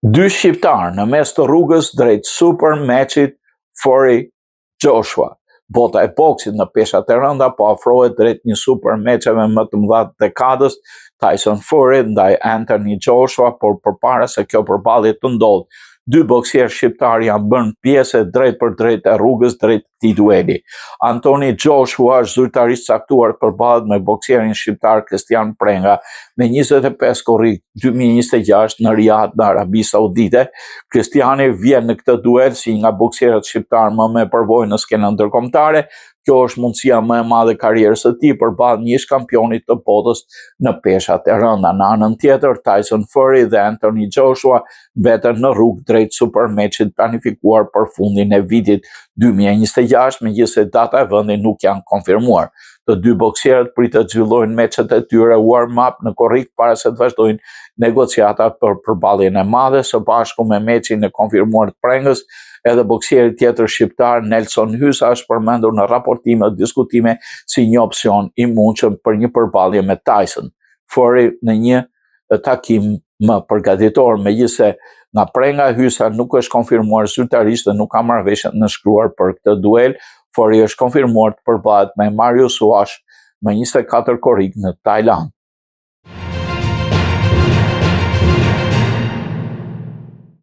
Dy shqiptarë në mes të rrugës drejt super matchit Fury Joshua. Bota e boksit në peshat e rënda po afrohet drejt një super matcheve më të mëdha të dekadës, Tyson Fury ndaj Anthony Joshua, por përpara se kjo përballje të ndodhë, dy boksierë shqiptarë janë bërë pjesë e drejtpërdrejtë e rrugës drejt këtij dueli. Anthony Joshua është zyrtarisht caktuar të përballet me boksierin shqiptar Kristian Prenga me 25 korrik 2026 në Riyadh në Arabi Saudite. Kristiani vjen në këtë duel si një nga boksierët shqiptarë më me përvojë në skenën ndërkombëtare. Kjo është mundësia më e madhe e karrierës së tij përballë një ish kampionit të botës në peshat e rënda. Në anën tjetër, Tyson Fury dhe Anthony Joshua mbeten në rrugë drejt supermatchit planifikuar për fundin e vitit 2026, megjithëse data e vendi nuk janë konfirmuar. Të dy boksierët pritet të zhvillojnë meçet e tyre warm-up në korrik para se të vazhdojnë negociatat për përballjen e madhe së bashku me meçin e konfirmuar të Prengës. Edhe boksieri tjetër shqiptar Nelson Hysa është përmendur në raportime dhe diskutime si një opsion i mundshëm për një përballje me Tyson Fury në një takim më përgatitor, megjithëse nga Prenga, Hysa nuk është konfirmuar zyrtarisht dhe nuk ka marrëveshje të nënshkruar për këtë duel. Fury është konfirmuar të përballet me Marius Wash më 24 korrik në Tajlandë.